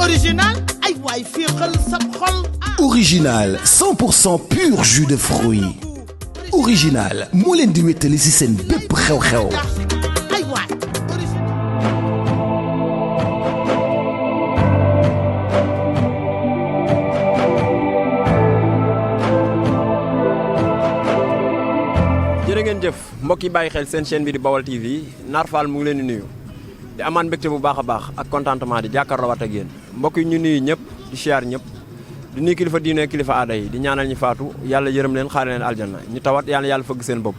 original ay waay féexal sa xol. Original 100% pur jus de fruits. Original moo leen di wéttali ci seen bépp xew-xew. ay waay. jërë ngeen jëf mbokk yi bàyyi xel seen chaîne bi di Baol TV Nar Fall mu ngi leen di nuyu di amaan mbégte bu baax a baax ak contentement di jàkkaarloo waat ak yéen mbokk yi ñu nuyu ñëpp di siyaar ñëpp di nuyu kilifa diine kilifa aada yi di ñaanal ñi faatu yàlla yërëm leen xaare leen aljanna ñu tawat yàlla fëgg seen bopp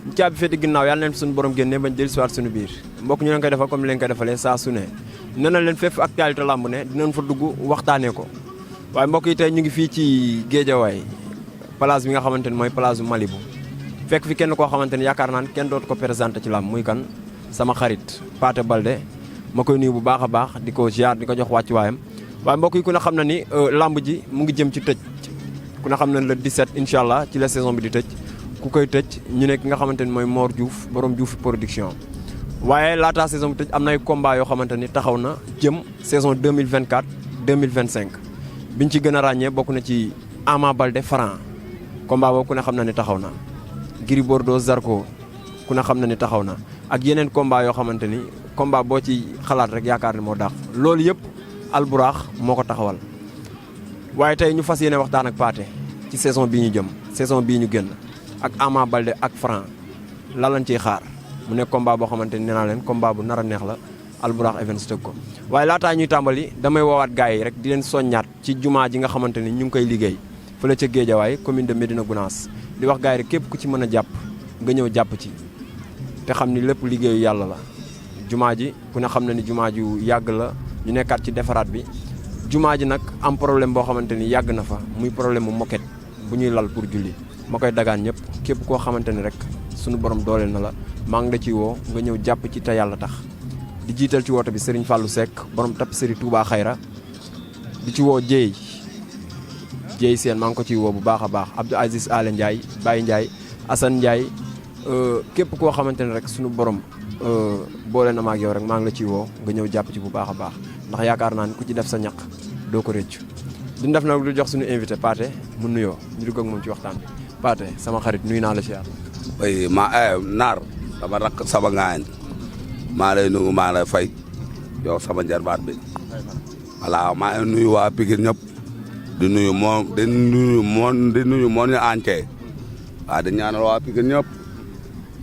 ñu caabi féeti ginnaaw yàlla leen suñu borom génne bañ jël si waat suñu biir mbokk ñu leen koy defal comme ni leen koy defalee saa su ne nee na leen fépp actualité lamb ne dinañ fa dugg waxtaanee ko waaye mbokk yi tey ñu ngi fii ci Géejawaay place bi nga xamante ni mooy place bu Malibu fekk fi kenn koo xamante ni yaakaar naan kenn dootu ko présenté ci lamb muy kan sama xarit Pathé Baldé ma koy nuyu bu baax a baax di ko ziar di ko jox wàccuwaayam waaye mbokk yi ku ne xam na ni lamb ji mu ngi jëm ci tëj ku ne xam na le 17 incha allah ci la saison bi di tëj ku koy tëj ñu ne ki nga xamante ni mooy Mor Diouf borom Diouf production waaye laataa saison bi tëj am na ay combat yoo xamante ni taxaw na jëm saison 2024 2025 biñ ci gën a ràññee bokk na ci Ama Baldé Franc combat boobu ku ne xam na ni taxaw na Gris Bordeaux Zarko ku ne xam na ni taxaw na ak yeneen combat yoo xamante ni combat boo ci xalaat rek yaakaar ne moo daax loolu yëpp Alburax moo ko taxawal waaye tey ñu fas yéene waxtaan ak Pathé ci saison bii ñu jëm saison bii ñu génn ak Ama Baldé ak Franc lan lañ ciy xaar mu nekk combat boo xamante ni nee naa leen combat bu nar a neex la Alburax Events tëgg ko waaye laataa ñuy tàmbali damay woowaat gars yi rek di leen soññaat ci jumaa ji nga xamante ni ñu ngi koy liggéey fële ca Géejawaay commune de Médina Gounass di wax gars yi rek képp ku ci mën a jàpp nga ñëw jàpp ci te xam ni lépp liggéeyu yàlla la jumaa ji ku ne xam na ni jumaa ju yàgg la ñu nekkaat ci defaraat bi jumaa ji nag am problème boo xamante ni yàgg na fa muy problème mu moquette bu ñuy lal pour julli ma koy dagaan ñëpp képp koo xamante ni rek suñu borom dooleel na la maa ngi la ciy woo nga ñëw jàpp ci te yàlla tax di jiital ci woote bi Serigne Fallou Seck borom tapisserie Touba Xayra di ci woo Jéy Seen maa ngi ko ciy woo bu baax a baax Abdou Aziz Ale Ndiaye Baye Ndiaye Assane Ndiaye képp koo xamante ne rek suñu borom boole na ma ak yow rek maa ngi la ciy woo nga ñëw jàpp ci bu baax a baax ndax yaakaar naa ni ku ci def sa ñaq doo ko rëccu di def nag lu jox suñu invité Pathé mu nuyoo ñu dugg ak moom ci waxtaan bi Pathé sama xarit nuyu naa la siyaar. oui Naar sama rakk sama ngaañ maa lay nuyu maa lay fay yow sama jarbaat bi voilà maa ngi nuyu waa Pikine ñëpp di nuyu moon ñu entier waaw di ñaanal waa Pikine ñëpp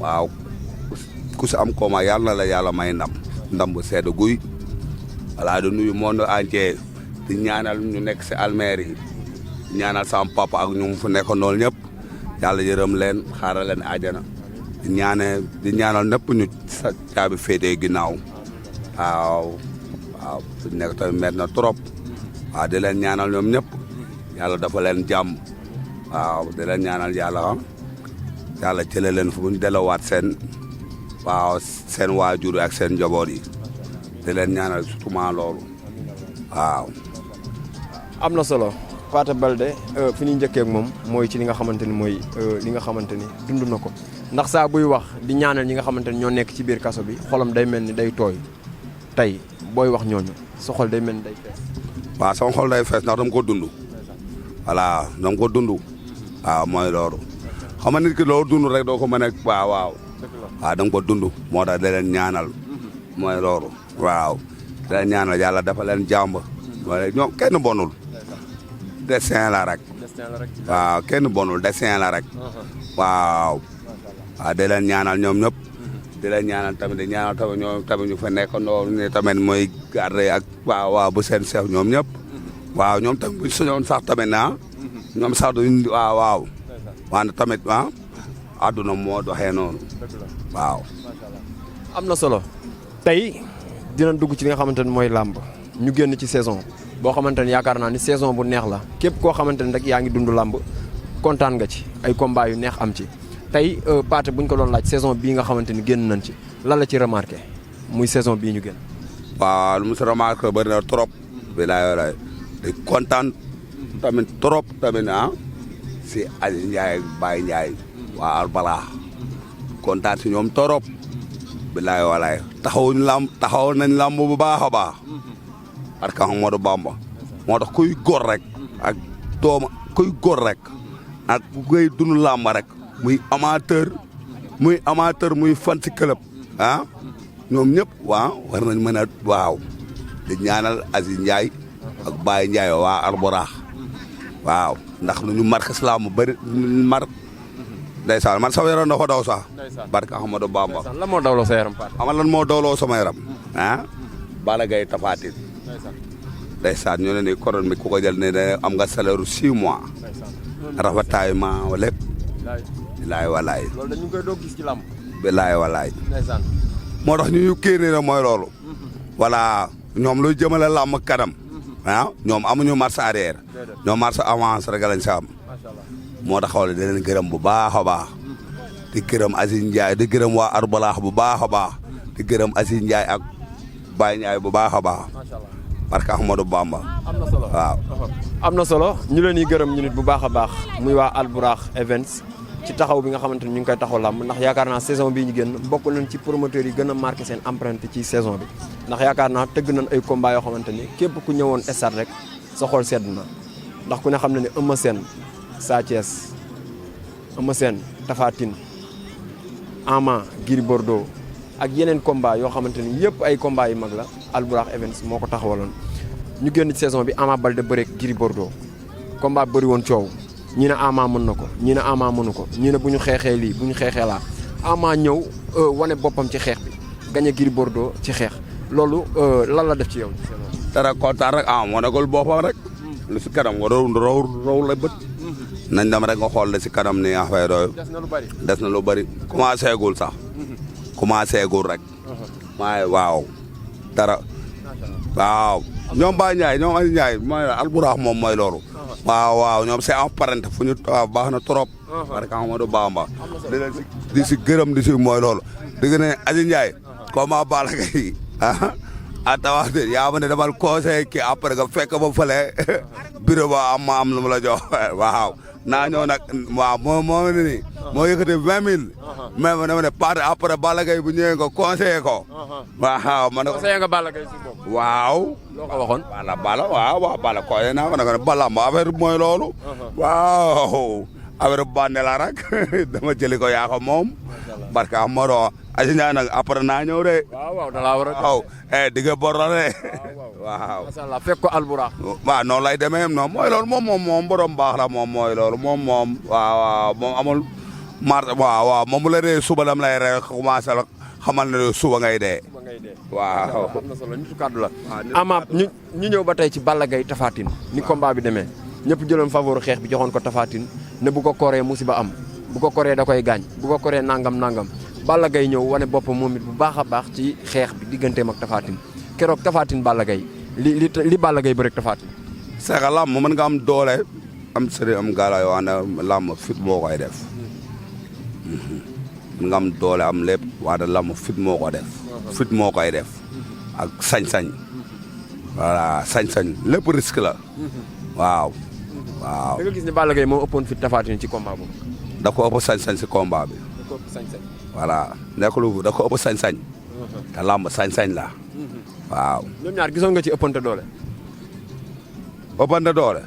waaw ku si am kooma yàlla na la yàlla may ndam bu sedd guy voilà di nuyu monde entier di ñaanal ñu nekk si almeer yi di ñaanal sama papa ak ñu fu nekk noonu ñëpp yàlla yërëm leen xaaral leen àjjana di ñaanal ñëpp ñu sa caabi féetee ginnaaw waaw su nekk tamit met na trop waaw di leen ñaanal ñoom ñëpp yàlla dafa leen jàmm waaw di leen ñaanal yàlla jëlee leen fu ñu delawaat seen waajur ak seen njaboot yi di leen ñaanal surtout loolu waaw. am na solo Pathé Baldé fi ñuy njëkkee ak moom mooy ci li nga xamante ni mooy li nga xamante ni dund na ko ndax saa buy wax di ñaanal ñi nga xamante ni ñoo nekk ci biir kaso bi xolam day mel ni day tooy tey booy wax ñooñu sa xol day mel ni day fees. waaw sama xol day fees ndax dama ko dund voilà dama ko dund waaw mooy loolu xam nga nit ki loolu dund rek doo ko mën a waaw dama ko dund moo tax da leen ñaanal mooy loolu waaw da leen ñaanal yàlla dafa leen jàmb mooy ñoom kenn bonul destin la rek waaw kenn bonul destin la rek waaw da leen ñaanal ñoom ñëpp di leen ñaanal tamit di ñaanal tamit ñoom tamit ñu fa nekk noonu ne tamit mooy garde ak waaw bu seen seex ñoom ñëpp waaw ñoom tamit buñ soñoon sax tamit ñoom sax duñ waaw wante tamit àdduna moo doxee noonu waaw. am na solo tey dina dugg ci li nga xamante ni mooy làmb ñu génn ci saison boo xamante ni yaakaar naa ni saison bu neex la képp koo xamante ni rek yaa ngi dund làmb kontaan nga ci ay combat yu neex am ci tey Pathé buñ ko doon laaj saison bii nga xamante ni génn nañ ci lan la ci remarqué muy saison bii ñu génn. waaw lu mu si remarqué bëri na trop. bilaay di kontaan tamit trop tamit si Aliou Ndiaye ak Baye Ndiaye waa Albala kontaan si ñoom trop. bilaay walaay taxaw nañ lamb bu baax a baax parce que Ahmadou Bamba moo tax kuy góor rek ak dooma kuy góor rek ak ngay dund làmb rek muy amateur muy fan si club ah ñoom ñëpp waaw war nañ mën a waaw di ñaanal Aziz Ndiaye ak Baye Ndiaye waa Arboraax waaw ndax ñu marque islam mu bëri mar ndeysaan man sama yaram dafa daw sax barke Ahmadou Bamba lan moo dawloo sa yaram Pathé. xam lan moo dawloo sama yaram ah Balla Gaye Tapha Tine ndeysaan ñu ne ni koron mi ku ko jël ne am nga salaire 6 mois rafetaayu ma lépp bilaay walaay loolu dañu koy doog gis ci làmb. bilaay walaay ndeysaan. moo tax ñu kéene na mooy loolu voilà ñoom luy jëmale làmb kanam ah ñoom amuñu marche arrière ñoom marche avance rek lañ sa am moo tax xool di leen gërëm bu baax a baax di gërëm Aziz Ndiaye di gërëm waa Arbalaax bu baax a baax di gërëm Aziz Ndiaye ak Baye Ndiaye bu baax a baax parce que Ahmadou Bamba am na solo waaw am na solo ñu leen di gërëm ñu nit bu baax a baax muy waa Albourakh Events ci taxaw bi nga xamante ni ñu ngi koy taxaw làmb ndax yaakaar naa saison bii ñu génn bokk nañ ci promoteurs yi gën a marqué seen empreinte ci saison bi ndax yaakaar naa tëgg nañ ay combat yoo xamante ni képp ku ñëwoon stade rek sa xol sedd na ndax ku ne xam na ne Eumeu Sène Sa Thiès Eumeu Sène Tapha Tine Ama Gris Bordeaux ak yeneen combat yoo xamante ni yëpp ay combat yu mag la Albourakh Events moo ko taxawaloon ñu génn ci saison bi Ama Baldé bëreek Gris Bordeaux combat bëri woon coow ñii ne Ama mën na ko ñii ne Ama mënu ko ñii ne bu ñu xeexee lii bu ñu xeexee laa Ama ñëw wane boppam ci xeex bi gagné Gris Bordeaux ci xeex loolu lan la def ci yow. dara kontaan rek moo nekkul boppam rek lu si kanam nga raw la bët nañ dem rek nga xool la si kanam ni affaire yooyu des na lu bari. des na lu bëri commencé gul sax commencé gul rek waaye waaw dara waaw ñoom Baye Ndiaye ñoom Aziz Ndiaye mooy Albourakh moom mooy loolu waaw ñoom c'est apparent fu ñu baax na trop parce que Ahmadou Bamba di si gërëm di si mooy loolu dégg ne Aziz Ndiaye comment Balla Gaye a tawax de yaa ma ne damal conseil ki après nga fekk ba fële bureau ba am lu mu la jox waaw naa ñëw nag waaw moo ne ni moo yëkkati 20 000 mais ma ne Pathé après Balla Gaye bu ñëwee nga conseillé ko waaw ma ne ko conseillé nga Balla Gaye si bopp. waaw loo ko waxoon. Balla waaw Balla conseillé naa ko nag Balla ma affaire mooy loolu waaw affaire bu bànne la rek dama jëli ko yaa ko moom barke Amadou Aziz Ndiaye nag après naa ñëw de waaw da laa war a. waaw digga bor la de waaw macha allah fekk ko Albourakh. waaw noonu lay demee noonu mooy loolu moom borom baax la moom mooy loolu moom waaw moom amul marché waaw moom bu la dee suba dam lay rek commencé la xamal ne suba ngay dee waaw am na solo nitu kàddu la. Ama ñu ñëw ba tey ci Balla Gaye Tapha Tine ni combat bi demee ñëpp jëloon favori xeex bi joxoon ko Tapha Tine ne bu ko koree musiba am bu ko koree da koy gaañ bu ko koree nangam Balla Gaye ñëw wane boppam moom it bu baax a baax ci xeex bi digganteem ak Tapha Tine keroog Tapha Tine Balla Gaye li Balla Gaye bëreeg Tapha Tine. c'est que làmb mën nga am doole am sëriñ am gaala yoo xam ne làmb fit moo koy def mën nga am doole am lépp waaye làmb fit moo ko def fit moo koy def ak sañ-sañ voilà sañ-sañ lépp risque la waaw da nga gis ne Balla Gaye moo ëppoon fit Tapha Tine ci combat boobu. da ko ëpp sañ-sañ si combat bi da ko ëpp sañ-sañ. voilà nekkul da ko ëpp sañ-sañ te làmb sañ-sañ la waaw ñoom ñaar gisoon nga ci ëppante doole. ëppante doole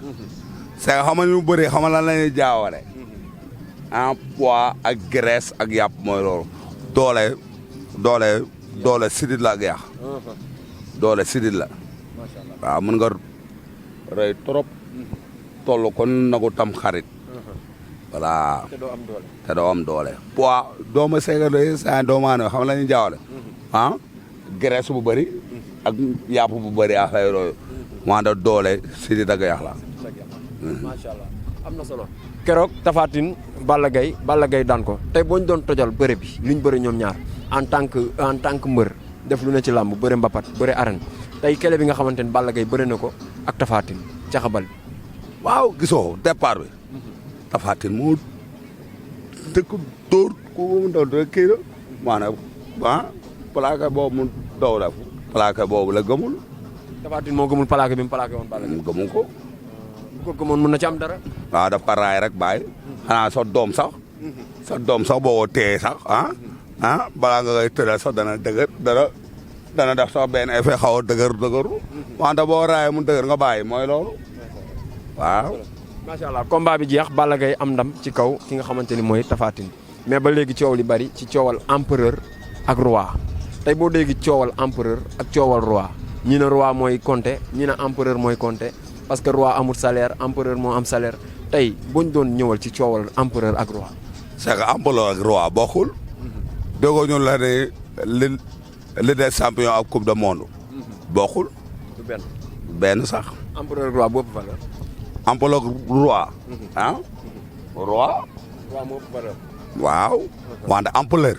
c'est que xam nga ñu bëri xam nga lan la ñuy jaawale en poids ak graisse ak yàpp mooy loolu doole sidit la ak yàq doole sidit la waaw mën nga rëy trop toll kon nagu tam xarit voilà te doo am doole poids dooma seega sa doomaane xam la ñuy jaawale graisse bu bëri ak yàpp bu bëri affaire yooyu wante doole sidit ak yàq la macha allah am na solo. keroog Tapha Tine Balla Gaye daan ko tey boo ñu doon tojal bëre bi li ñu bëre ñoom ñaar en tant que mbër def lu ne ci làmb bëre mbapat bëre arène tey kele bi nga xamante ni Balla Gaye bëre na ko ak Tapha Tine caxabal bi. waaw gisoo départ bi Tapha Tine moo dëkk dóor ko mu daw da kii la maanaam plaqué boobu mu daw def plaqué boobu la gëmul Tapha Tine moo gëmul plaqué bi mu plaqué woon Balla Gaye. mu gëmul ko bu ko gëmoon mën na ci am dara. waaw daf ko raay rek bàyyi xanaa sa doom sax boo ko téye sax balaa nga koy tëral sax dana dëgër dara dana def sax benn effet xaw a dëgër wante boo raayee mu dëgër nga bàyyi mooy loolu waaw. macha allah combat bi jeex Balla Gaye am ndam ci kaw ki nga xamante ni mooy Tapha Tine mais ba léegi coow li bari ci coowal empereur ak roi tey boo dégg coowal empereur ak coowal roi ñi ne roi mooy compter ñi ne empereur mooy compter parce que roi amul salaire empereur moo am salaire tey buñ doon ñëwal ci coowal empereur ak roi. c'est que empereur ak roi bokkul. déggoo ñu la ne li des champion ak coupe du monde. bokkul. du benn. benn sax. empereur ak roi boo ëpp valeur. empereur ak roi. ah roi. roi moo ëpp valeur. waaw. wante empereur.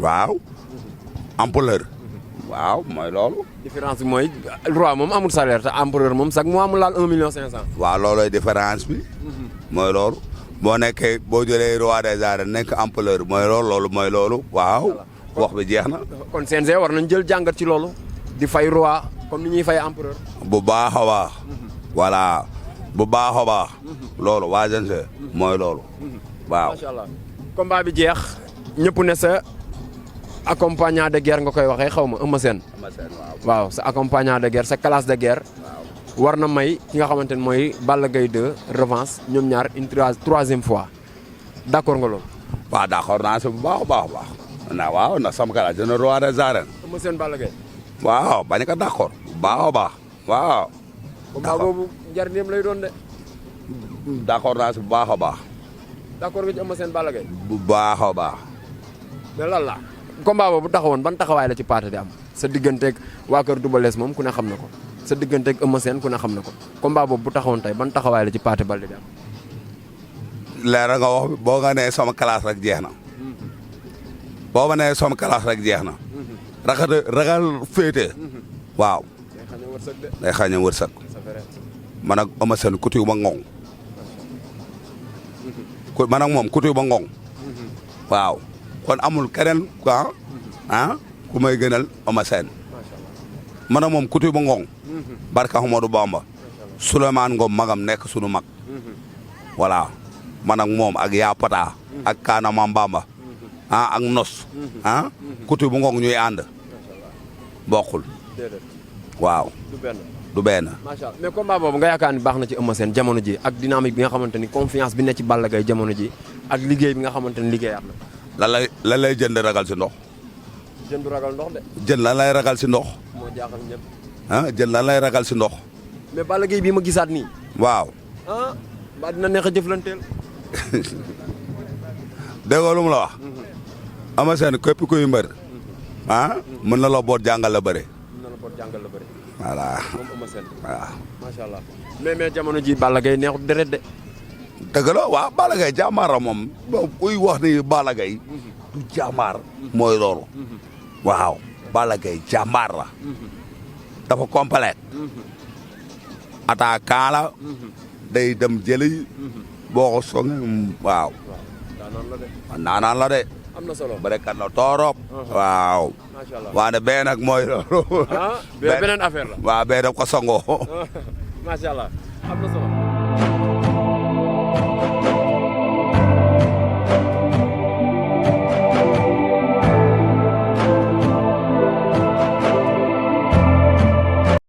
waaw. empereur. waaw mooy loolu. différence bi mooy roi moom amul salaire te empereur moom sax moo amul laal 1 million 500. waaw loolooy différence bi. mooy loolu. boo nekkee boo jëlee roi des arènes nekk empereur mooy loolu waaw. wax bi jeex na. kon CNG war nañ jël jàngat ci loolu. di fay roi comme ni ñuy fay empereur. bu baax a baax. voilà bu baax a baax. loolu waa CNG. mooy loolu. waaw macha allah combat bi jeex. ñëpp ne sa accompagnant de guerre nga koy waxee xaw ma Eumeu Sène. waaw sa accompagnant de guerre sa classe de guerre. war na may ki nga xamante ne mooy Balla Gaye 2 revanche ñoom ñaar une troisième fois d' accord nga loolu. waaw d' accord naa si bu baax a baax. waaw ndax sama kala dina roi des arènes. Eumeu Sène Balla Gaye. waaw bañ ko d' accord bu baax a baax waaw. combat boobu njariñam lay doon de. d' accord naa si bu baax a baax. d' accord nga ci Eumeu Sène Balla Gaye. bu baax a baax. mais lan la combat boobu bu taxawoon ban taxawaay la ci paate di am sa digganteeg waa kër Double Less moom ku ne xam na ko sa digganteeg Eumeu Sène ku ne xam na ko combat boobu bu taxawoon tey ban taxawaay la ci paate Baldé di am. leer nga wax boo nga nee sama classe rek jeex na. boo ma nee sama classe rek jeex na. ragal féete. waaw. day xañ a wërsëg. man ak Eumeu Sène kutu ba ngoŋ. man ak moom kutu ba ngoŋ. waaw kon amul keneen quoi ku may gënal Eumeu Sène. man ak moom kutu ba ngoŋ. barka Ahmadou Bamba. Souleymane Ngom magam nekk sunu mag. voilà man ak moom ak yaa pata ak Kaana Mambamba. ak nos. kutu bu ngoŋ ñuy ànd. bokkul. waaw. du benn. macha allah mais combat boobu nga yaakaar ni baax na ci Eumeu Sène jamono ji ak dynamique bi nga xamante ni confiance bi ne ci Balla Gaye jamono ji ak liggéey bi nga xamante ni liggéeyaat na. lan lay jënd ragal si ndox. jën du ragal ndox de. jën lan lay ragal si ndox. moo jaaxal ñëpp. jën lan lay ragal si ndox. mais Balla Gaye bii ma gisaat nii. waaw. mbaa dina neex a jëflanteel. déggoo lu mu la wax. Eumeu Sène képp kuy mbër. mën na la boot jàngal la bëre. mën na la boot jàngal la bëre. voilà. moom Eumeu Sène. waaw. macha allah mais jamono ji Balla Gaye neexut deret de. dëgg la waaw Balla Gaye jàmbaar la moom kuy wax ni Balla Gaye du jàmbaar. mooy loolu. waaw Balla Gaye jàmbaar la. dafa complet. attaquant la. day dem jëli. boo ko songee waaw. naanaan la de. am na solo bërekat la toorop. waaw. macha allah waane bee nag mooy loolu. beneen affaire la. waaw bee daf ko songoo. macha allah am na solo.